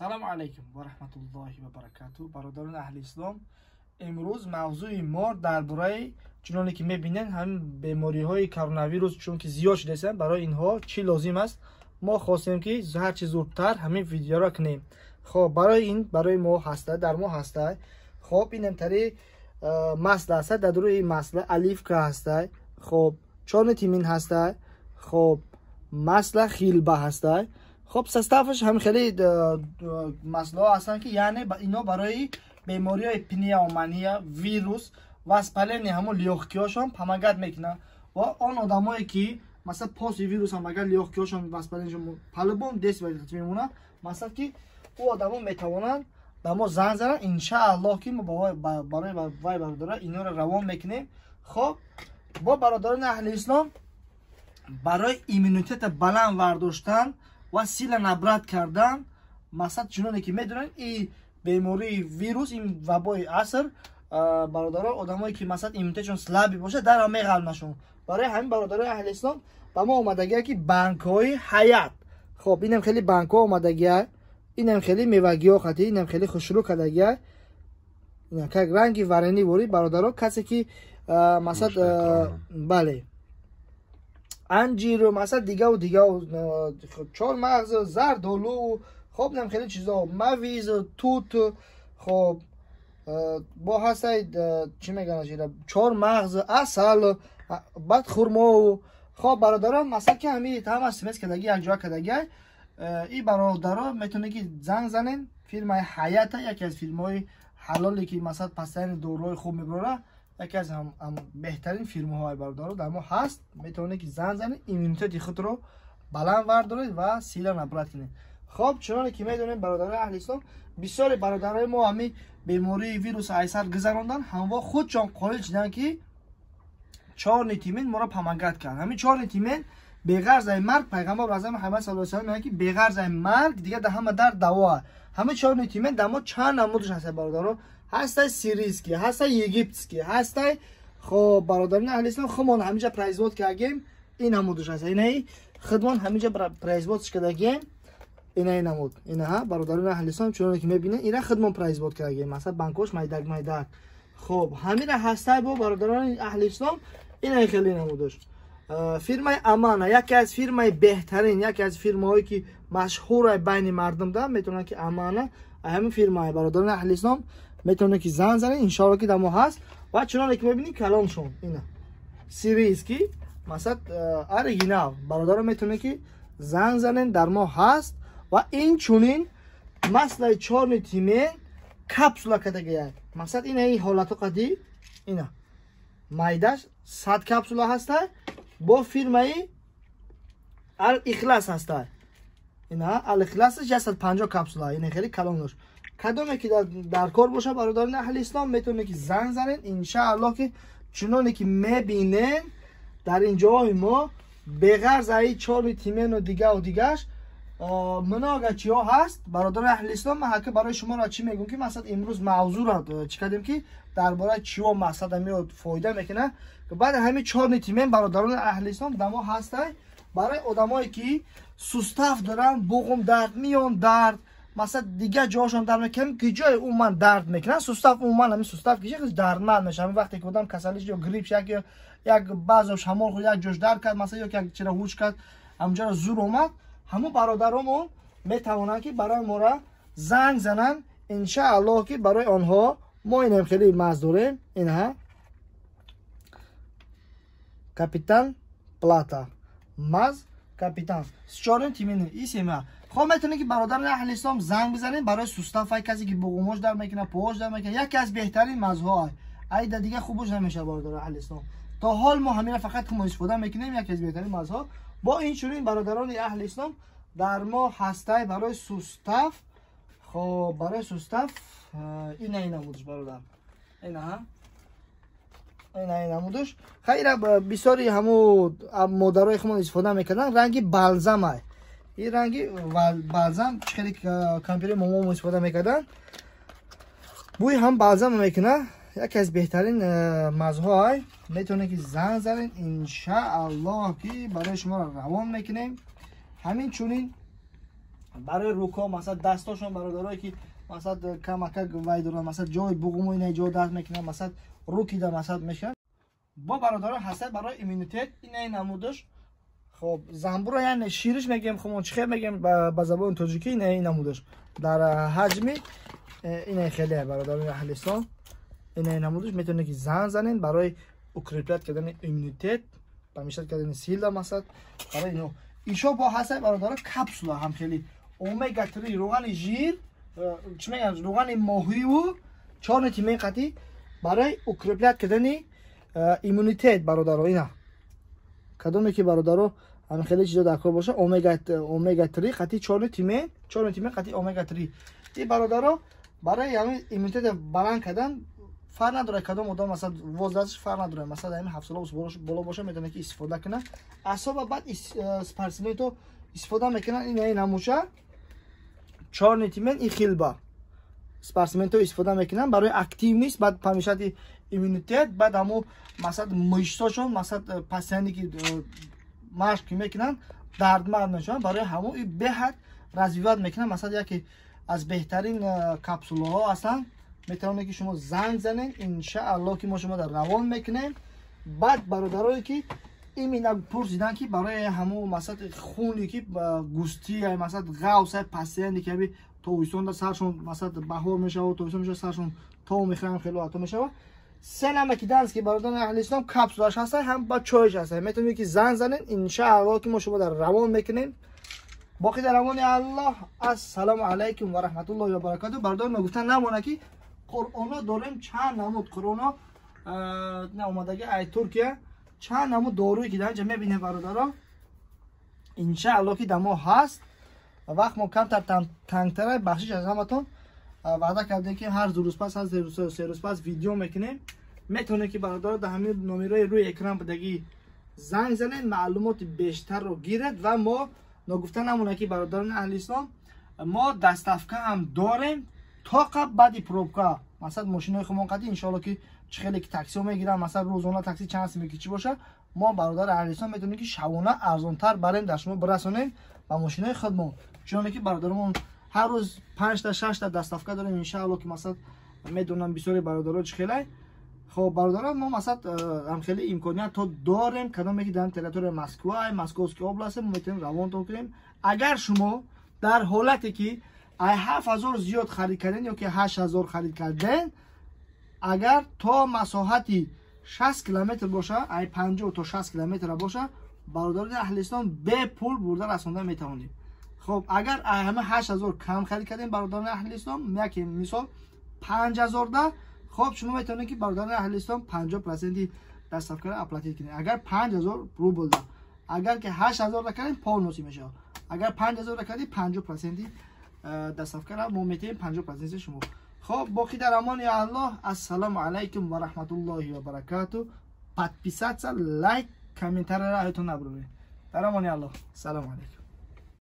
Салому алайкум ва раҳматуллоҳи ва баракату. Бародарони аҳли ислом, имрӯз мавзӯи мо дар бораи, чуноне ки мебинед, ҳамин бемориҳои коронавирус чунки зиёд шудаистанд, барои инҳо чӣ лозим аст, мо хостем ки ҳарчи зудтар ҳамин видеоро кунем. Хоб, барои ин барои мо ҳаста, дар мо ҳаста. Хоб, инам тари масла ҳаста, дар рӯи масла оливка ҳаста, хоб, чорни тимин ҳаста, хоб, масла хилба ҳаста. Хоб, составаш ҳам хеле маслаҳо ҳастанд, ки яъне ино барои бемориҳои пневмония, вирус, воспаление ҳамон лёгкиҳошон помогать мекунанд. Ва он одамое ки масалан после вирус ҳам агар лёгкиҳошон воспалениешон по-любому действовать мемонад, масалан ки ӯ одамо метавонанд ба мо занг зананд, иншааллоҳ ки мо барои вай бародаро инҳоро равон мекунем. Хоб, бо бародарони аҳли ислом, барои иммунитета баланд вардоштан ва сила набрать кардан, масалан чуноне ки медонед, и бемории вирус, ин вабои аср, бародаро, одамое ки масалан иммунитетшон слабый бошад, дарро меғалмашон. Барои ҳамин, бародарои аҳли ислом, ба мо омадагия ки банкҳои ҳаят. Хоб, инам хеле банкҳо омадагия, инам хеле мевагиҳо хати, инам хеле хушрӯ кардагия, как ранги варенье вори. Бародаро, касе ки масалан, бале, анҷиру масалан дигаву дигаву, чормағз, зардолу, хоб, нам хеле чизо, мавиз, тут, хоб, бо ҳастай, чӣ мегӯянд, чормағз, асал, баъд хурмову. Хоб, бародарон, масалан ки ҳами ҳама смесь кардаги, якҷоя кардаги, и бародаро метавонед ки занг занен. Фирмаи Ҳаята яке аз фирмаҳои ҳалоле ки масалан постоянно доруҳои хуб мебарора, яке аз беҳтарин фирмаҳои, бародаро, дар мо ҳаст. Метавонед ки занг занед, иммунитети худро баланд вардоред ва сила набрать кунед. Хоб, чуноне ки медонем, бародарои аҳли ислом, бисёре бародарои мо ҳами бемории вирус айсар гузарондан, ҳамво худшон қоил шуданд, ки чорный тмин моро помогать кард. Ҳамин чорный тмин беғарзаи марг, пайғамбар азам Муҳаммад саллаллоҳу алайҳи васаллам мегӯяд, ки беғарзаи марг дигар дар ҳама дард даво. Ҳамин чорный тмин дар мо чанд намудаш ҳаста, бародаро? Ҳастай сирийский, ҳастай египетский, ҳастай. Хоб, бародарони аҳли ислом, худмон ҳаминҷа производ кардагем, ин намудаш ҳаста, инаи худмон ҳаминҷа производш кардагем, инаи намуд инаҳа. Бародарони аҳли ислом, чуноне ки мебинед, ина худмон производ кардагем, масалан банкош майдак майдак. Хоб, ҳамина ҳастай бо, бародарони аҳли ислом, инаи хеле намудаш. Фирмаи Амана яке аз фирмаи беҳтарин, яке аз фирмаҳое ки машҳура байни мардум да, метавонанд ки Амана ҳамин фирмаи, бародарони аҳли ислом, метавонед ки занг занед, иншоалло ки дар мо ҳаст. Ва чуноне ки мебинед, калоншон ина сирийский, масалан оригинал. Бародарон, метавонед ки занг занед, дар мо ҳаст. Ва инчунин маслаи чорный тмин капсула кардагия, масалан ина ин ҳолато қади, ина майдаш 100 капсула ҳаста, бо фирмаи Ал Ихлас ҳаста. Ина Ал Ихласаш 150 капсула, ина хеле калон дошт. Кадоме ки дар кор боша, бародарони аҳли ислом, метавонед ки занг занед, иншааллоҳ ки чуноне ки мебинен, дар ин ҷои мо беғарз аи чорный тмину дигаву дигаш много чиҳо ҳаст. Бародарони аҳли ислом, ман ҳака барои шуморо чӣ мегӯм, ки масалан имрӯз мавзӯъро чӣ кардем, ки дар бораи чиҳо мақсад меод, фоида мекунад. Баъд ҳамин чорный тмин, бародарони аҳли ислом, дар мо ҳастай барои одамое ки сустав доранд, буғум дард, миён дард, масалан дигар ҷоҳошон дард мекунад, ки ҷои умуман дард мекунад, сустав, умуман ҳамин сустав ки дардманд мешавад. Ҳамин вақте ки одам касалиш ё грипп як ё як баъзо шамол хӯрд, як ҷош дард кард, масалан, ё як чира ҳуш кард, ҳамҷоро зур омад, ҳамон бародаромон метавонанд ки барои мора занг зананд, иншааллоҳ ки барои онҳо мо инам хеле маз дорем. Инҳа Капитан Плата, маз Капитан с чорным тмином и сема. Хоб, метавонед ки, бародарони аҳли ислом, занг бизанед барои суставай, касе ки буғумош дар мекунад, поҳош дар мекунад, яке аз беҳтарин мазҳо. Айда дига хубош намешавад, бародарони аҳли ислом. То ҳол мо ҳамина фақат мо истифода мекунем, яке аз беҳтарин мазҳо. Бо ин чунин, бародарони аҳли ислом, дар мо ҳастай барои сустав. Хоб, барои сустав ина ина будаш, бародар, инаҳа ина ина будаш. Хайра, бисёри ҳаму модарои худмон истифода мекарданд, ранги балзамай, ин ранги балзам, чӣ хеле кампири момомо истифода мекарданд, бӯи ҳам балзам мекунад. Яке аз беҳтарин мазҳоай, метавонед ки занг занед, иншааллоҳ ки барои шуморо равон мекунем. Ҳамин чунин. Барои руко, масалан, дастошон, бародарое ки, масалан, камакак вай доранд, масалан, ҷои буғуму ина ҷо дард мекунанд, масалан, рукида, масалан, мешаванд. Бо бародаро ҳастад барои иммунитет инаи намудаш. Хоб, замбуро, яъне шириш мегем, хумон чихе мегем ба забони тоҷикӣ, инаи намудаш дар ҳаҷми инаи хеле, бародарони аҳли ислом, инаи намудаш метавонед ки зан занен барои укреплять кардани иммунитет, помещать кардани сила, масалан, барои ино. Ишо бо ҳастад, бародаро, капсула ҳам хеле омега 3, руғани жир, чӣ мегӯянд, руғани моҳиву чорни тимен қатӣ барои укреплять кардани иммунитет, бародаро. Ина кадоме ки, бародаро, ҳамин хеле чизо дар кор боша, омега 3 қатӣ чорни тимен, чорни тимен қатӣ омега 3 и, бародаро, барои ҳамин иммунитет баланд кардан. Фарқ надорад кадом одам, масалан, возрастш фарқ надорад, масалан, ҳамин 7 сола боло боша, метавонад ки истифода кунад. Асоба баъд спортсменто истифода мекунанд ина намуча, чорни тимен и хилба спортсменто истифода мекунанд барои активность, баъд повышать иммунитет, баъд ҳамо, масалан, мышцошон, масалан, постоянно ки машқ ки мекунанд, дардманд мешаванд, барои ҳамо и беҳад развивать мекунанд. Масалан, яке аз беҳтарин капсулаҳо ҳастанд. Метавонед ки шумо занг занед, иншааллоҳ ки мо шумо дар равон мекунем. Баъд бародарое ки имина пурсидан ки барои ҳамо, масалан, хуне ки густӣ, масалан, ғавса, постоянно ки ҳами тобистонда саршон, масалан, баҳор мешава, тобистон мешава, саршон то мехӯрам, хело ато мешава, се намаки дански, бародарони аҳли ислом, капсулаш ҳаста, ҳам ба чойш ҳаста. Метавонед ки занг занед, иншааллоҳ ки мо шумо дар равон мекунем. Боқӣ дар амони Аллоҳ. Ассалому алайкум ва раҳматуллоҳи ва баракату. Бародарон, ногуфта намона ки қуръоно дорем, чанд намуд қуръоно на омадаги ай Туркия, чанд намуд доруе ки дар инҷа мебинем, бародаро, иншааллоҳ ки дар мо ҳаст. Вақт мо камтар тангтара, бахшиш аз ҳаматон. Ваъда кардем ки ҳар 2 рӯз пас, ҳар 3 рӯз пас видео мекунем. Метавонед ки, бародаро, дар ҳамин номерои рӯи экран будагӣ занг занед, маълумоти бештарро гиред. Ва мо ногуфта намона ки, бародарони аҳли ислом, мо доставка ҳам дорем тоқа баъди пробка, масалан, мошинои хумон қади, иншоалло ки чӣ хеле ки таксиҳо мегиранд, масалан, рӯзона такси чанд симе ки чӣ боша, мо, бародари аҳли ислом, метавонем ки шабона арзонтар барем, дар шумо бирасонем ба мошинои худмон. Чуноне ки бародаромон ҳар рӯз панҷта, шашта доставка дорем, иншаалло ки, масалан, медонам бисёри бародаро чӣ хелай. Хоб, бародарон, мо, масалан, ҳамхели имконият то дорем. Кадоме ки дар территорияи Москва, Московский област, мо метавонем равонтон кунем. Агар шумо дар ҳолате ки ай 7000 зиёд харид карден ё ки 8000 харид карден, агар то масоҳати 60 километр боша, ай 50 то 60 километра боша, бародарони аҳли ислом, бепул бурда расонда метавонем. Хоб, агар ҳама 8000 кам харид кардем, бародарони аҳли ислом, яке мисол 5000 да, хоб, шумо метавонед ки, бародарони аҳли ислом, 50 проценти доставкаро оплатить кунед. Агар 5000 рубл да, агар ки 8000 да кардем, полностью мешавад. Агар 5000 да кардем, 50 проценти доставкаро мо метавем, 50 проценти шумо. Хоб, боқӣ дар амони Аллоҳ. Ассалому алайкум ва раҳматуллоҳи ва баракату. Подписаться, лайк, комментарияро аётон набуред. Дар амони Аллоҳ, салому алайкум.